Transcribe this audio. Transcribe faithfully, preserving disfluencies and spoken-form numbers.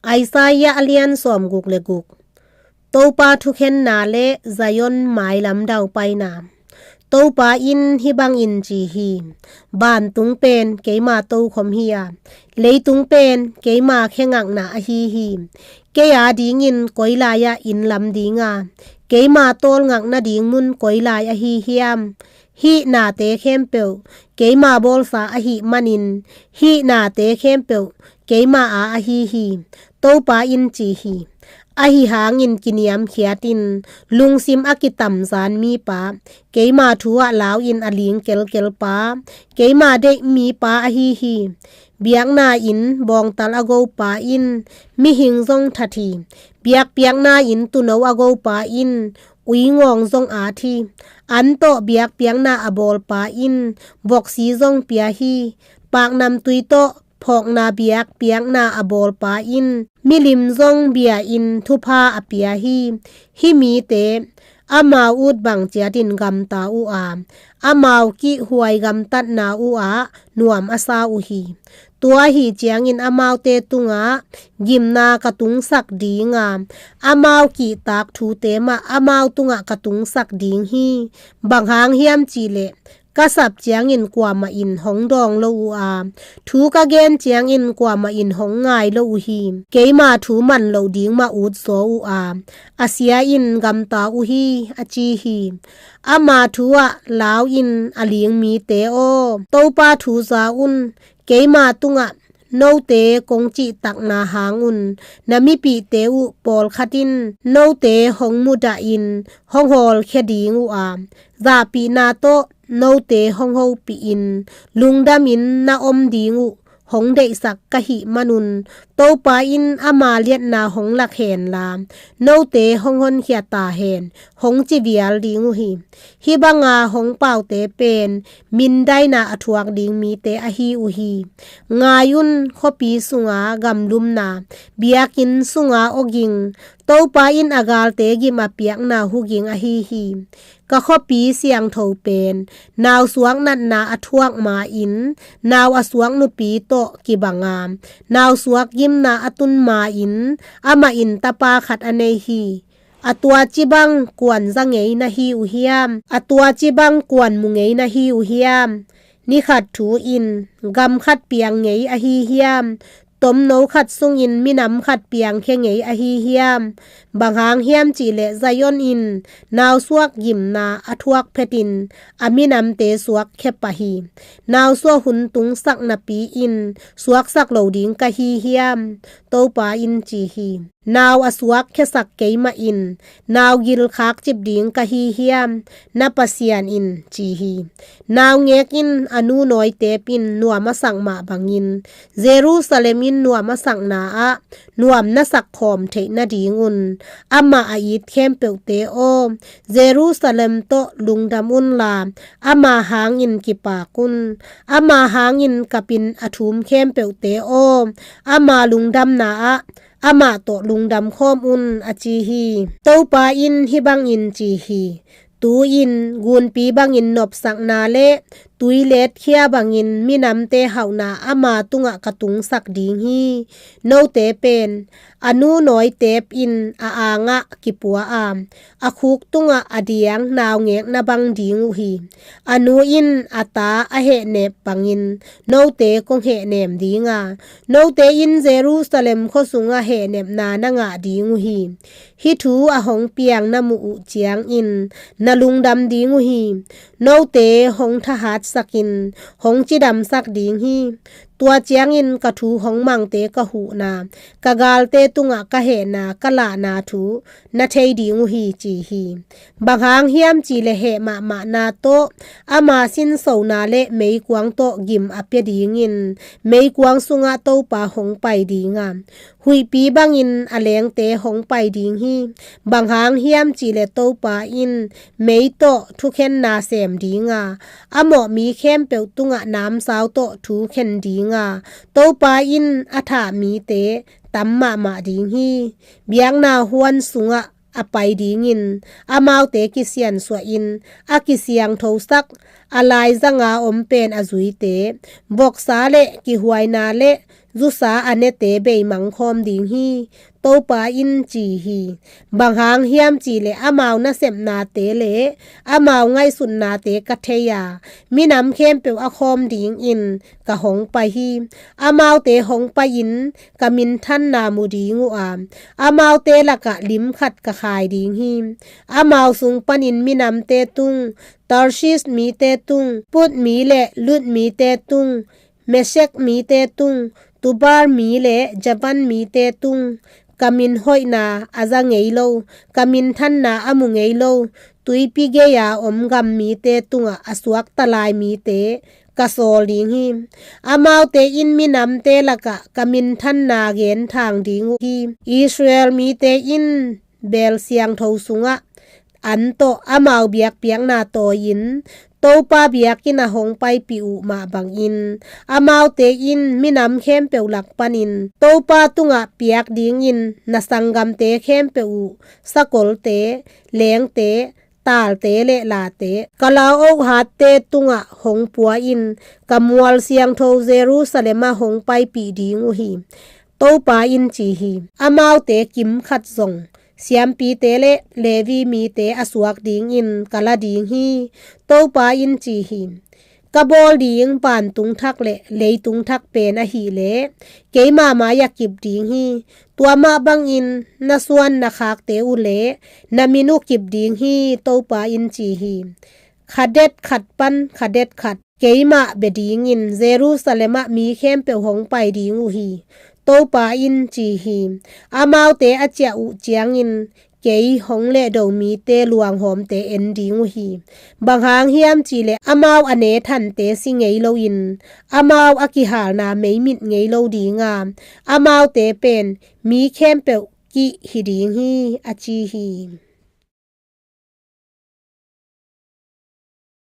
Isaiah a lian sawmguk le guk. Topa thukhenna le Zion mailam daupaina. Topa in hih bangin ci hi: Vantung pen keima tokhom hi a, leitung pen keima khe ngakna ahi hi. Kei a dingin koi lai-ah inn lam ding a, keima tawlngak nading mun koi lai ahi hiam? Hih nate khempeuh keima bawlsa ahih manin, hih nate khempeuh keima a ahi hi, Topa in ci hi. Ahi hangin kiniamkhiatin lungsim a kitamzan mipa, keima thu-ah lau-in a ling kelkelpa, keima deih mipa ahi hi. Biakna-in bawngtal a gopa in mihing zong that hi. Biakpiakna-in tuuno a gopa in uingawng zong at hi. An tawh biakpiakna a bawlpa in voksi zong pia hi. Paknamtui tawh phawkna biakpiakna a bawlpa in milim zong bia-in thupha a pia hi. Hih mite amau ut bang ciatin gamta uh a, amau kihhuai gamtatna uhah nuam a sa uh hi. Tua ahi ciangin amaute tungah gimna ka tungsak ding a, amau kihtak thute mah amau tungah ka tungsak ding hi. Bang hang hiam cihleh, ka sap ciangin kuamah in hong dawng lo uh a, thu ka gen ciangin kuamah in hong ngai lo uh hi. Keima thu man loh ding mah utzaw uh a, a sia in gamta uh hi, a ci hi. Ama thu-ah lau-in a ling mite aw, Topa thu za un. Keima tungah note kong cihtakna hang un na mipihte uh pawlkhat in note hong mudahin hong hawlkhia ding uh a, zahpihna tawh note hong hopihin lungdamin na om ding uh hong deihsak ka hih manun, Topa in ama liatna hong lak henla, note hong honkhia ta hen, hong ci vial ding uh hi. Hih banga hong paute pen mindaina a thuak ding mite ahi uh hi. Ngai un, khuapi sunga gamlumna, biakinn sunga awging, Topa in a galte gim a piakna huging ahi hi. Ka khuapi siangtho pen nausuak natna a thuak ma-in, nau a suak nupi tawh kibang a, nausuak gimna a tun ma-in, amah in tapa khat a nei hi. A tuaci bang kuan za ngei na hi uh hiam? A tuaci bang kuan mu ngei na hi uh hiam? Ni khat thu in gam khat piang ngei ahi hiam? Tomno khat sungin minam khat piangkhia ngei ahi hiam? Bang hang hiam cihleh Zion in nausuak gimna a thuak phetin a minamte suakkhia pah hi. Nausuak hun tungsak napi-in suaksak lo ding ka hi hiam? Topa in ci hi. Nau a suakkhiasak keimah in nau gilkhak cip ding ka hi hiam? Na Pasian in ci hi. Naungek in a nu nawitep in nuam a sak mah bangin, Jerusalem in nuam a sakna ah nuam na sak khawm theih nadingun, amah a it khempeuhte aw, Jerusalem tawh lungdam unla, ama hangin kipak un. Ama hangin kapin a thum khempeuhte aw, ama lungdamna ah amah tawh lungdam khawm un, a ci hi. Topa in hih bangin ci hi. Tu-in gunpi bangin nopsakna le tuiletkhia bangin minamte hauhna ama tungah ka tungsak ding hi. Note pen a nu nawitep in a angah kipua a, a khuk tungah a diang naungek na bang ding uh hi. A nu in a ta a hehnep bangin note kong hehnem ding a, note in Jerusalem khua sungah hehnepna na ngah ding uh hi. Hih thu a hong piang na muh uh ciangin na lungdam ding uh hi. Note hong thahatsakin hong cidamsak ding hi. Tua ciangin ka thu hong mangte ka huhna, ka galte tungah ka hehna ka lahna thu na thei ding uh hi, ci hi. Bang hang hiam cihleh heh mahmahna tawh ama sinsona le meikuang tawh gim a pia dingin meikuang sungah Topa hong pai ding a, huihpi bangin a lengte hong pai ding hi. Bang hang hiam cihleh Topa in mei tawh thukhenna sem ding a, a mawh mi khempeuh tungah namsau tawh thukhen ding a, Topa in a thah mite tam mahmah ding hi. Biakna huan sungah a pai dingin amaute kisiansuahin a kisiangthosak, a laizanga om pen a zuite, voksa le kihuaina le zusa a nete beimang khawm ding hi, Topa in ci hi. Bang hang hiam cih leh amau nasepnate le amau ngaihsutnate ka thei a, minam khempeuh a khawm dingin ka hong pai hi. Amaute hong pai-in ka minthanna mu ding uh a, amaute lakah lim khat ka khai ding hi. Amau sung panin minamte tung, Tarshish mite tung, Put mi le Lut mite tung, Meshek mite tung, Tubal mi le Javan mite tung, ka min hoihna a za ngei lo, ka minthanna a mu ngei lo, tuipi gei-a om gam mite tungah a suakta lai mite ka sawl ding hi. Amaute in minamte lakah ka minthanna genthang ding uh hi. Israel mite in beel siangtho sungah an tawh amau biakpiakna tawi-in Topa biakinn ah hong paipih uh mah bangin, amaute in minam khempeuh lak panin Topa tungah piak dingin na sanggamte khempeuh uh, sakolte, leengte, talte le late, ka lau-ohate tungah hong pua-in ka mual siangtho Jerusalem ah hong paipih ding uh hi, Topa in ci hi. Amaute kim khat zong siampite le Levi mite a suak dingin ka la ding hi, Topa in ci hi. Ka bawl ding vantung thak le leitung thak pen ahih leh keima mai-ah kip ding hi. Tua mah bangin na suan na khakte uh le na min uh kip ding hi, Topa in ci hi. Khadet khat pan khadet khat keimah bia dingin Jerusalem ah mi khempeuh hong pai ding uh hi, Topa in ci hi. Amaute a ciah uh ciangin kei hong lehdo mite luanghawmte en ding uh hi. Bang hang hiam cih leh amau a nethante si ngei loin, amau a kihalna meimit ngei lo ding a, amaute pen mi khempeuh kih hi ding hi, a ci hi.